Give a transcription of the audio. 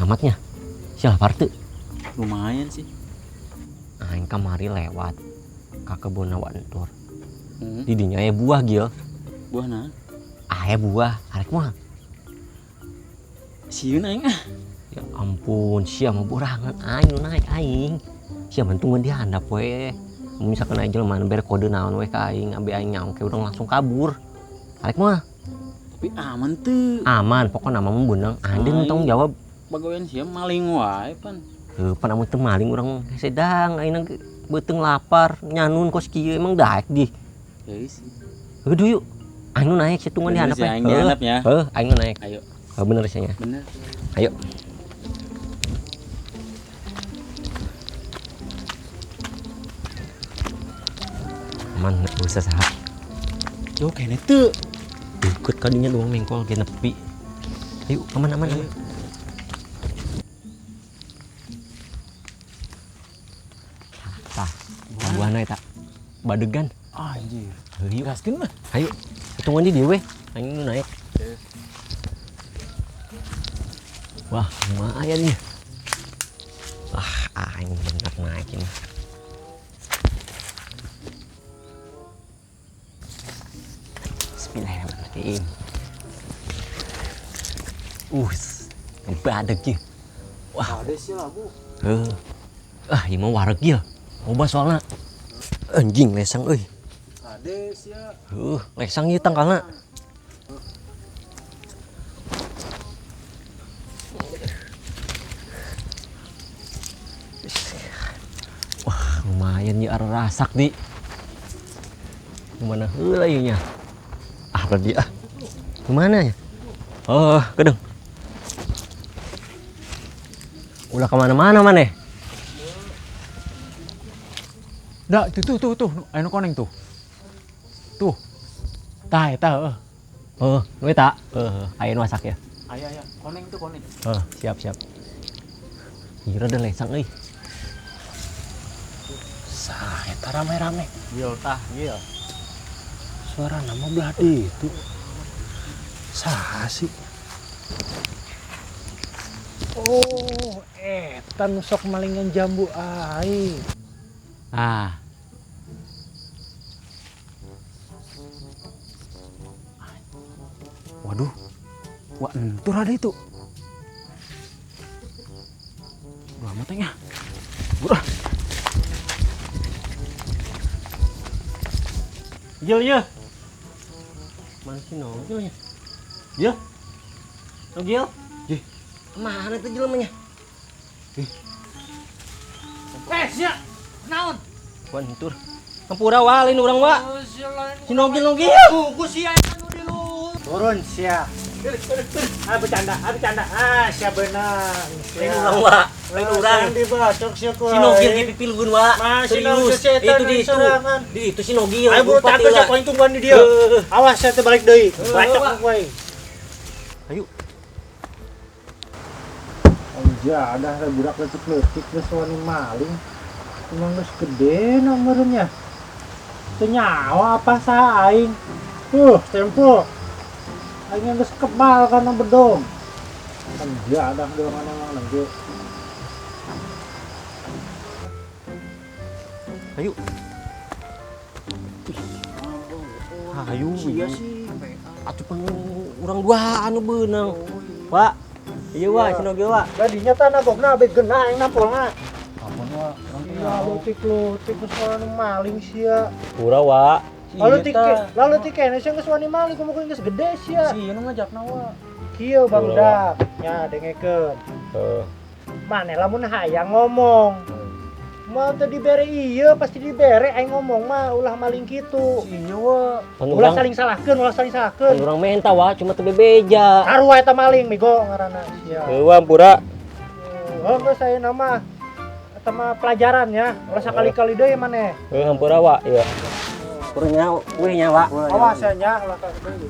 Amatnya. Sia lapar teu? Lumayan sih. Aing kamari lewat ka kebun Wa Entur. Di dinya aya buah, Gil. Buah naon? Aya buah, arek moal. Sieun aing ah. Ya ampun, sia mah borangan aing nu naik aing. Sia mah tungguan di handap we. Mun misalkan aya jelema nu bere kode naon we ka aing, ambe aing nyaong ke urang langsung kabur. Arek moal. Tapi aman teu. Aman, pokona mah mun beunang. Andin Aing tanggung jawab. Bagawean sia maling wae pan. Heuh, pan amun teu maling urang sedang aing ge beuteung lapar, nyanun kos kieu emang daek di. Heuh sih. Heuh yuk. Aing nu naik sia tungguan di Bener handap sih, we. aing di handap ya. Heuh, aing nu naik. Ayo. Heuh, bener sih nya. Bener. Ayo. Aman, nggak usah saha. Yo kene teu. Deket kadinya doang mengkol ge nepi. Ayo, aman, aman, aman. Tah, buahna eta. Badegan. Anjir. Ayo. Gaskeun mah. Ayo, tungguan di dieu we. Aing nu naik. Wah, lumayan nih. Wah, aing bener naik ini. Bismillahirrahmanirrahim. Badeg ieu. Wah. Ada sih lah, Bu. Heuh. Ah, ieu mah wareg ieu. Loba soalna. Anjing lesang euy. Ade sia. Heuh, lesang ieu tangkalna. Wah, lumayan ieu rasak di. Gimana heula ieu nya? Ah, tadi ah. Gimana ya? Oh, kedeng. Ulah kemana-mana maneh. Dah, tuh tuh tuh tuh, anu koneng tuh. Tuh. Tah eta heuh. Heuh, nu eta. Heuh, aya nu masak ya. Aya aya, koneng tuh koneng. Heuh, siap siap. Kira deh lesang euy. Sah eta rame-rame. Gil tah, gil. Suara nama belah itu. Sah sih. Oh, eta nu sok malingan jambu aing. Ah. Waduh. Wah, entur ada itu. Wah, matanya. Burah. Gil ya. Mana sih nongol ya? Gil. Nogil. Ih. Kemana tuh jelemanya? Ih. Sia. Naon? Wah, entur. Hampura wa lain urang wa. Si Nogil nogil. Ku sia eta nu di luhur. Turun sia. Ah bercanda, ah bercanda. Ah sia beunang. Lain urang wa. Lain urang. Dibacok sia ku. Si Nogil ge pipilugeun wa. Mah si Nogil Serius. sia eta Itu di itu. sorangan. Di itu si Nogil. Ayo buru Lupa takeun sia tila. ku aing tungguan di dieu. Awas sia teh balik deui. Bacok ku aing. Ayo. Anjir, ada budak leutik-leutik geus wani maling. Emang geus gede nomornya. Teu nyawa apa saha aing. Tuh, tempo. Aing geus kebal kana bedong. Anjir, ada doangan emang lagi. Ayo. Ayo, Sia sih. Atuh pan urang dua anu beunang. Pak. Iya wa, si Nogil wa. Tadinya tanah gogna abe geuna aing nampolna. Ampun wa, urang teh Iya, nyaho. leutik-leutik geus wani maling sia. Pura wa. Lalu tike, lalu tike sia geus wani maling kumaha geus gede sia. Si nu ngajakna wa. Kieu barudak, nya dengekeun. Heeh. Maneh lamun hayang ngomong. Mau teu dibere ieu pasti dibere aing ngomong mah ulah maling kitu. Si ieu wa. Ulah saling salahkeun, ulah saling salahkeun. Urang menta wa, cuma teu bebeja. Sarua eta maling migo ngaranna sia. Heuh wa pura. Heuh geus ayeuna mah eta mah pelajaran ya. Ulah sakali-kali deui maneh. Heuh hampura wa, ieu. Pura nya we nya wa. Awas ya nya ulah kali deui.